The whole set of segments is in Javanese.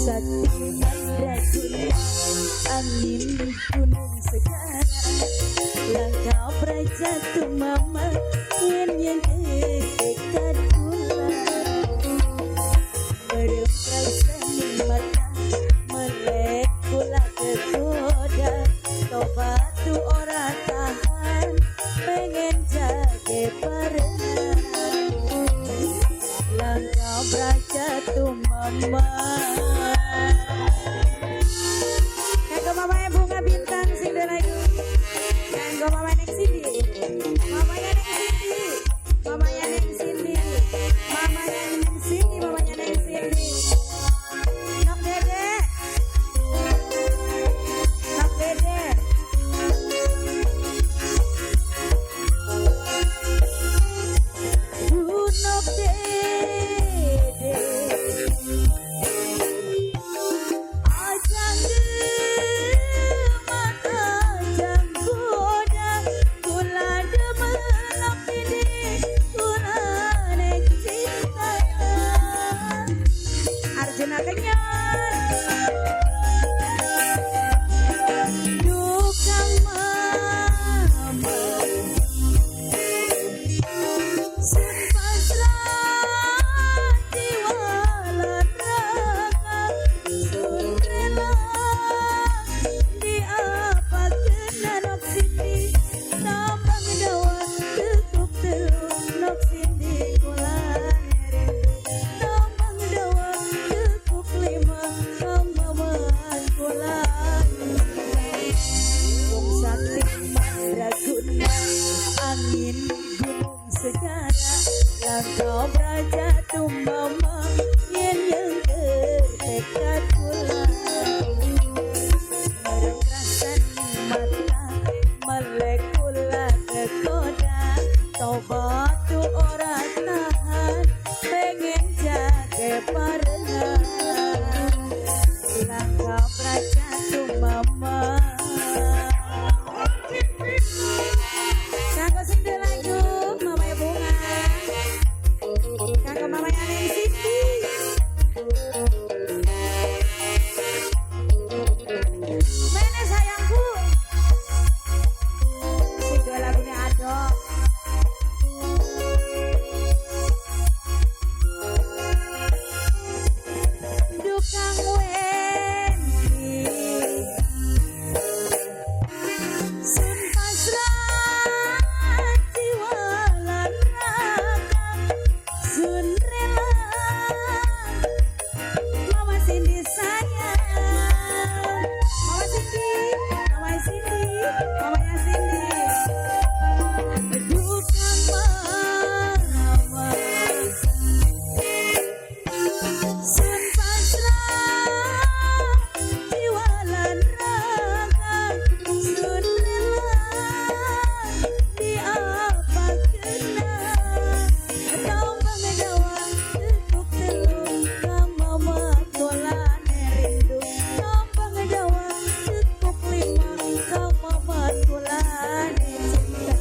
Sakti mandraguna, angin gunung segara. Langkah praja tumama yen yen tekad kula. Merem rasani mata melek kula kegoda. Tobat tu ora tahan pengen jage barengan. Langkah praja tumama. Kanggo mamanya Bunga Bintang sing duwe lagu. Kanggo mama Neng Cindy. Mamanya Neng Cindy. Mamanya Neng Cindy. Mamanya Neng Cindy, mamanya Neng Cindy. Nok Dede. Nok Dede. Nok Dede. Ajang gemat ajang goda kula demen ini kula nek cinta. Arjuna Kenyar Dukang mama Sun pasrah jiwa lan raga sun rela diapakeun nok Cindy tambang dawa tekuk telu nok Cindy kula rindu tambang dawa tekuk lima kamawan kula. Wong sakti mandraguna angin gunung segara langkah praja tumama yen yang tertekad kula. Merem rasani mata melek kula kegoda tobat tu ora tahan pengen jage barengan. Langkah praja tumama. Kanggo sing duwe lagu Mamanya Bunga. Kanggo mamanya Neng Siti. Mene sayangku. Sing duwe lagune Adok. Dukang Wendy. Sun pasrah jiwa lan raga sun rela Mama Cindy sayang. Mama Cindy, Mama Cindy, mamanya Cindy. Dukang mama Sun pasrah jiwa lan raga sun rela diapakeuna tambang dawa tekuk telu kamama kolane rindu tambang dawa tekuk lima kamama kolane cinta.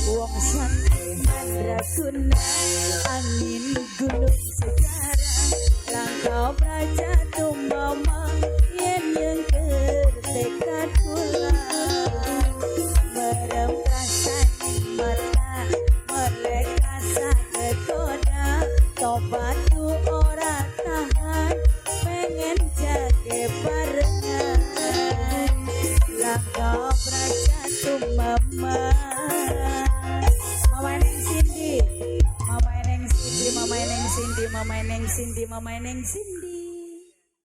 Wong sakti mandraguna angin gunung segara langkah praja tumama yen yang tertekad kula. Merem rasani mata melek rasa kegoda tobat tu ora tahan pengen jage barengan. Langkah praja tumama. Mama Neng Cindy, Mama Neng Cindy, Mama Neng Cindy, Mama Neng Cindy, Mama Neng Cindy.